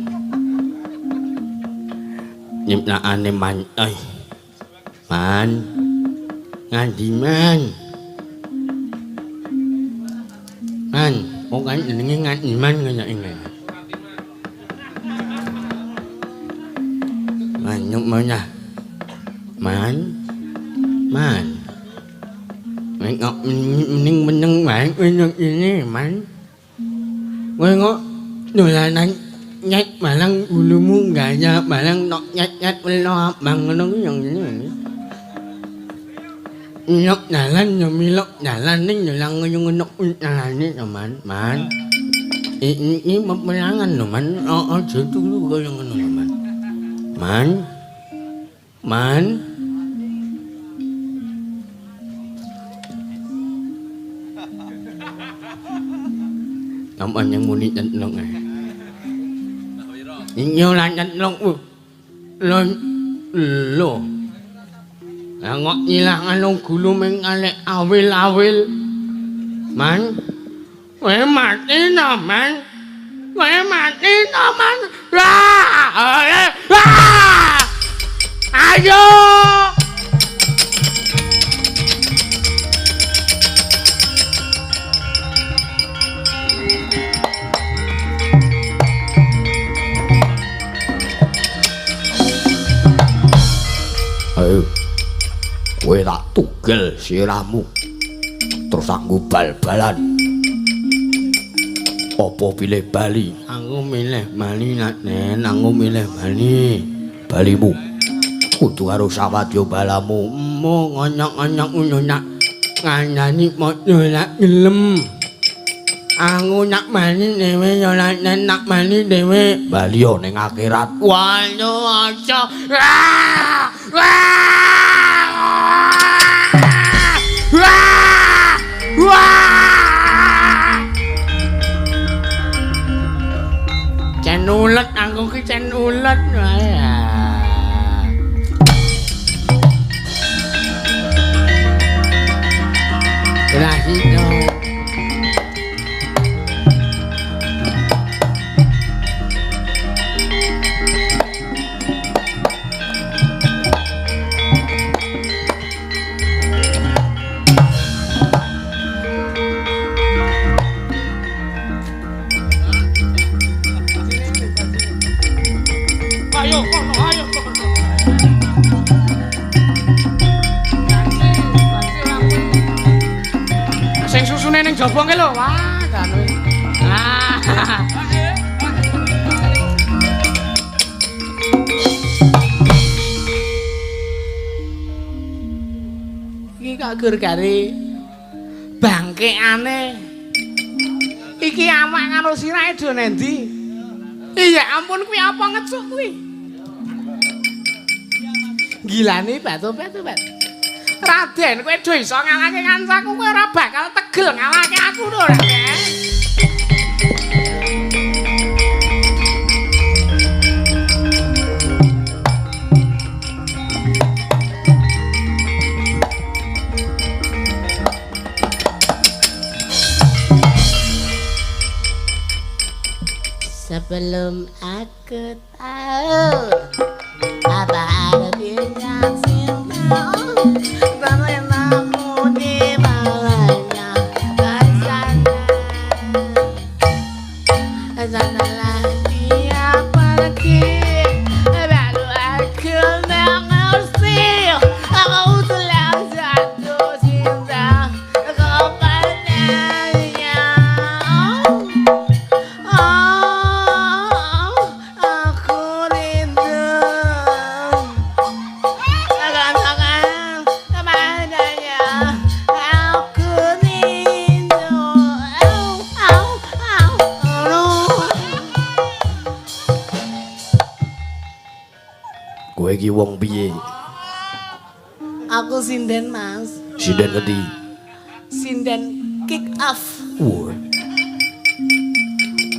Speaker 2: Nyiptakane man ai. Man Ngadiman. Man, kok kan jenenge Ngadiman kaya ini. Man nyuk mana? Man. Man. Ngok mending meneng wae kowe ini, Man. Kowe kok dolanan nyet malang bulumu gaya malang tok nyet-nyet welo abang ngono ki yang ini. Milok dalan ya milok dalan ning ya lang ngono dalane to, Man. Man. Iki peperangan lho, Man. Aja turu kaya ngono lho, Man. Man. Man. Nampan yang muni nyentlong ae. Iki ora nyentlong. Lho. Lho. Lah kok ilang anu gulu ming kalek awil-awil. Man. Kowe mati no, Man. Kowe mati no, Man. Wah! Wah! Ayo!
Speaker 1: Ayo. Kowe tak tugel sirahmu. Terus tak bal-balan. Apa pilih Bali?
Speaker 2: Aku milih Bali, Raden. Aku milih Bali.
Speaker 1: Balimu. Kudu karo sawadya balamu.
Speaker 2: Mo ngonyok-ngonyok ngono nak ngandani padha lak gelem. Aku nak bali dhewe ya Raden, nak bali dhewe.
Speaker 1: Bali yo ning akhirat.
Speaker 2: Waduh aja. Wah! Wah!
Speaker 1: Sinden ulet. Lah itu.
Speaker 4: Ayo kono, ayo kono.
Speaker 1: Sing susune ning jaba ki lho. Wah, jane. Ah. Iki kok gur gare bangkekane. Iki awak karo sirahe do nendi? Iya ampun kuwi apa ngecuk kuwi? Gilane batu-batu, Bat. Raden, kowe do iso ngalahke kancaku, kowe ora bakal tegel ngalahke aku lho, Raden.
Speaker 5: Sebelum aku tahu apa artinya cinta, terlenamu di bawahnya ke sana. Sanalah dia pergi, baru aku mengerti. Aku telah jatuh cinta kepadanya. Oh, aku rindu akan kepadanya. Aku rindu. Au, au, au, au.
Speaker 2: Kowe iki wong piye?
Speaker 5: Aku sinden, Mas.
Speaker 2: Sinden ngendi?
Speaker 5: Sinden kick off.
Speaker 2: Wah.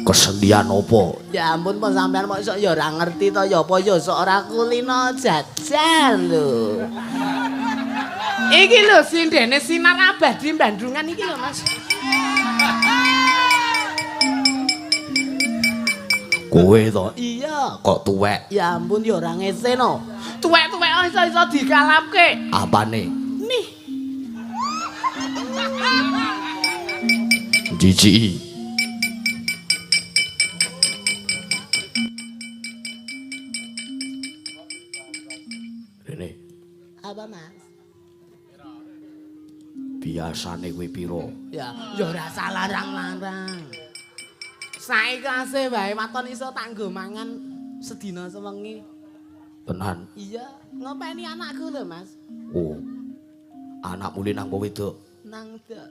Speaker 2: Kesendian apa?
Speaker 5: Ya ampun, po sampean mok iso ya ora ngerti to ya apa ya sok ora kulino jajal lho.
Speaker 1: Iki lho sindene sinar abadi Bandungan iki lho, Mas.
Speaker 2: Kowe to
Speaker 5: Iya.
Speaker 2: kok tuwek?
Speaker 5: Ya ampun ya ora ngese no.
Speaker 1: Tuwek-tuwek iso-iso dikalapke.
Speaker 2: Apane?
Speaker 5: Nih,
Speaker 2: Jijiki. Rene,
Speaker 5: apa Mas?
Speaker 2: biasane kowe pira?
Speaker 5: Ya, ya ora salah larang-larang. Saiki ase wae waton iso tak nggo mangan sedina sewengi.
Speaker 2: Tenan.
Speaker 5: Iya, ngopeni anakku lho, Mas.
Speaker 2: Oh. Anakmu li nang apa wedok?
Speaker 5: Nang dok.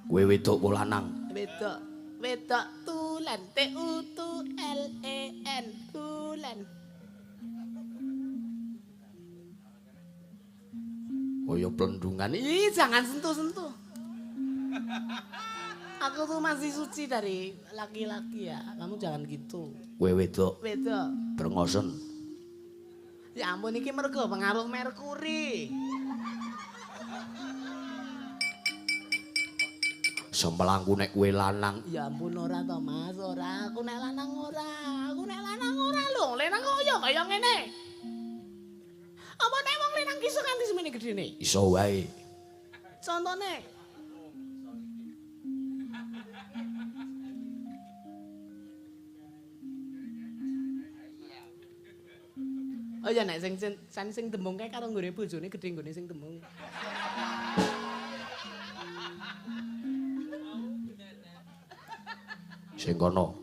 Speaker 2: Kowe wedok apa lanang?
Speaker 5: Wedok, wedok tulen, T U T L E N, tulen.
Speaker 2: Kaya plendungan.
Speaker 5: Ih, jangan sentuh-sentuh. Aku tuh masih suci dari laki-laki ya. Kamu jangan gitu.
Speaker 2: Kowe wedok
Speaker 5: Wedok.
Speaker 2: brengosen.
Speaker 5: Ya ampun iki mergo pengaruh Merkuri.
Speaker 2: Sempelangku nek kowe lanang.
Speaker 5: Ya ampun ora to Mas, ora. Aku nek lanang ora. Aku nek lanang ora lho.
Speaker 1: Lanang kok ya kaya ngene. Apa nek wong lanang ki iso nganti semene gedene?
Speaker 2: Iso wae.
Speaker 5: Contone Oh ya nek sing sing, sing tembung kae karo nggone bojone gedhe nggone sing tembung.
Speaker 2: Sing kono.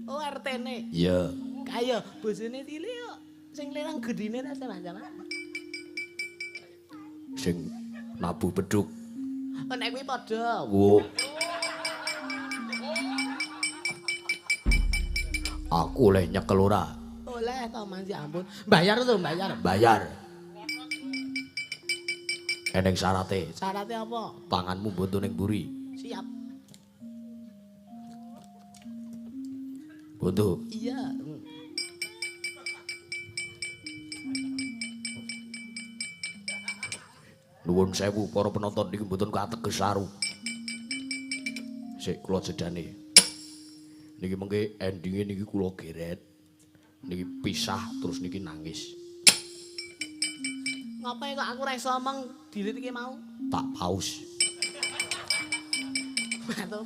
Speaker 5: Oh RT-ne.
Speaker 2: Iya.
Speaker 5: Kaya bojone cilik kok sing lanang gedhine ta sama-sama.
Speaker 2: Sing nabuh beduk.
Speaker 5: Oh nek kuwi padha.
Speaker 2: Wo. Aku oleh nyekel ora?
Speaker 5: Oleh to Mas, ya ampun. Bayar to, bayar.
Speaker 2: Bayar. Eneng syarate.
Speaker 5: Syarate apa?
Speaker 2: Tanganmu mbuntu ning mburi.
Speaker 5: Siap.
Speaker 2: Bondo.
Speaker 5: Iya.
Speaker 2: Nuwun sewu para penonton niki mboten kateges saru. Sik kula jedane. Niki mengke endinge niki kula geret. Niki pisah terus niki nangis.
Speaker 5: Ngapain kok aku ora iso omong dilit iki mau?
Speaker 2: Tak paus.
Speaker 5: Bantu.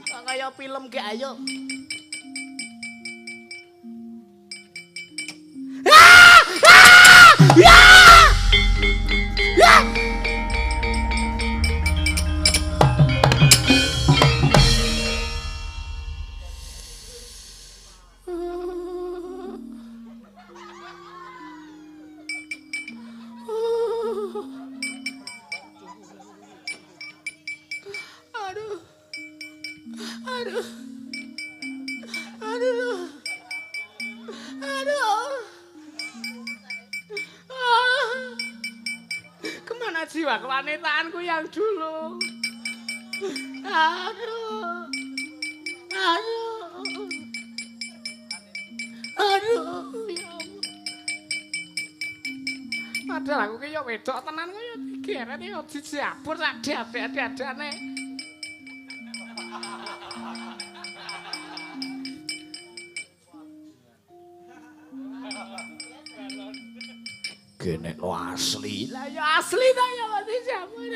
Speaker 5: Kok kaya film ge ayo. Aduh. Kemana jiwa kewanitaanku yang dulu? Aduh. Aduh, ya Allah. Padahal aku ki ya wedok tenan kaya digeret ya dijabur sak dadek-dadane.
Speaker 2: Genekno asli.
Speaker 5: Lah ya asli ta ya kok dijabur.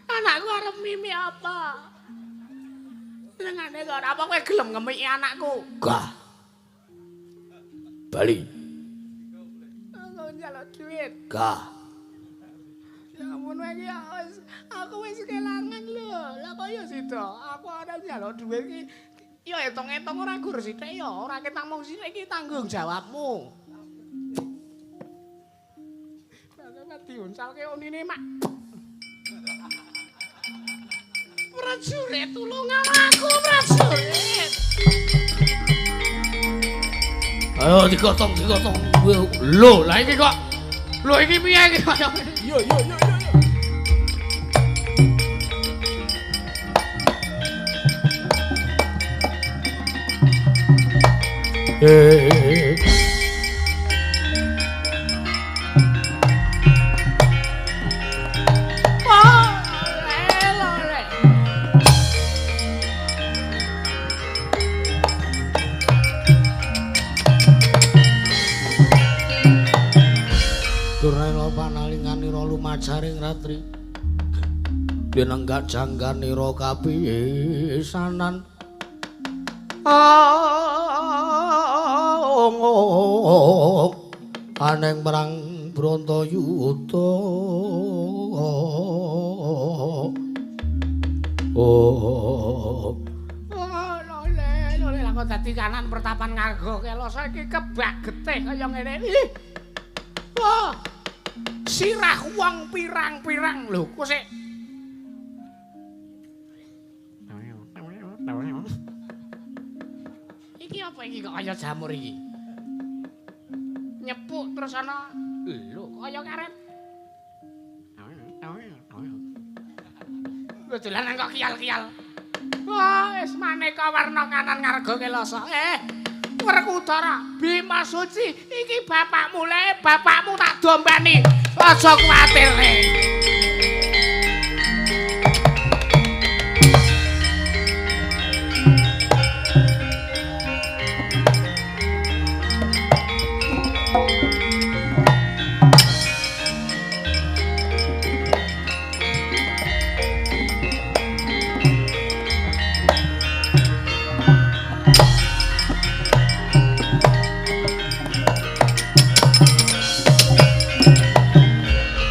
Speaker 5: Anakku arep mimi apa? Senengane kok ora apa kowe gelem ngemiki anakku?
Speaker 2: Gah. Bali.
Speaker 5: Aku njaluk duit.
Speaker 2: Gah.
Speaker 5: Ya ampun iki ya wis aku wis kelangan lho. Lah kok ya sida? Aku ora njaluk duit iki. Ya etong-etong ora gur sithik ya, ora ketang mung sithik iki tanggung jawabmu. Lah diuncalke unine mak. Prajurit tulung aku prajurit.
Speaker 1: Ayo digotong. Lho, lah iki kok. Lho iki piye iki kaya ngene?
Speaker 5: Yo.
Speaker 1: Durna panalinganira lumajaring ratri. Dinenggak jangganira kapisanan. Aneng perang Bratayuda. Oh.
Speaker 5: Lho, lha kok dadi kanan pertapan Ngarga Kelasa iki kebak getih kaya ngene. Ih. Wah. Sirah wong pirang-pirang lho, kok sik. Iki apa iki kok kaya jamur iki? Nyepuk terus ana lho kaya karet. Lho dolanan kok kial-kial. Wah, wis maneka warna kanan Ngarga Kelasa. Werkudara Bima Suci, iki bapakmu le, bapakmu tak dombani. Aja kuwatir le.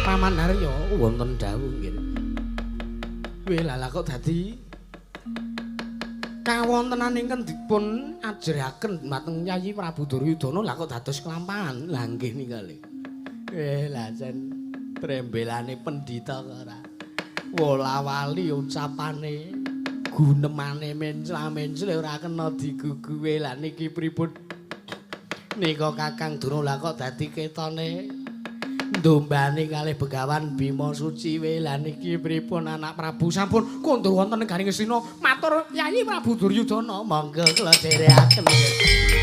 Speaker 1: Paman Haryo wonten dawuh nggih. Weh lha kok dadi kawontenan ingkang dipun ajraken dhumateng Yayi Prabu Duryudana lha kok dados kelampahan. Lah nggih niku lho. Weh lha jan trembelane pendhita kok ora. Wola-wali ucapane gunemane mencla-mencle ora kena diguguwe. Lah niki pripun? Nika Kakang Durna lha kok dadi ketone
Speaker 5: Ndombani kalih Begawan Bima Suci we. Lah niki pripun anak Prabu sampun kondur wonten negari Ngastina matur Yayi Prabu Duryudana monggo kula dherekaken.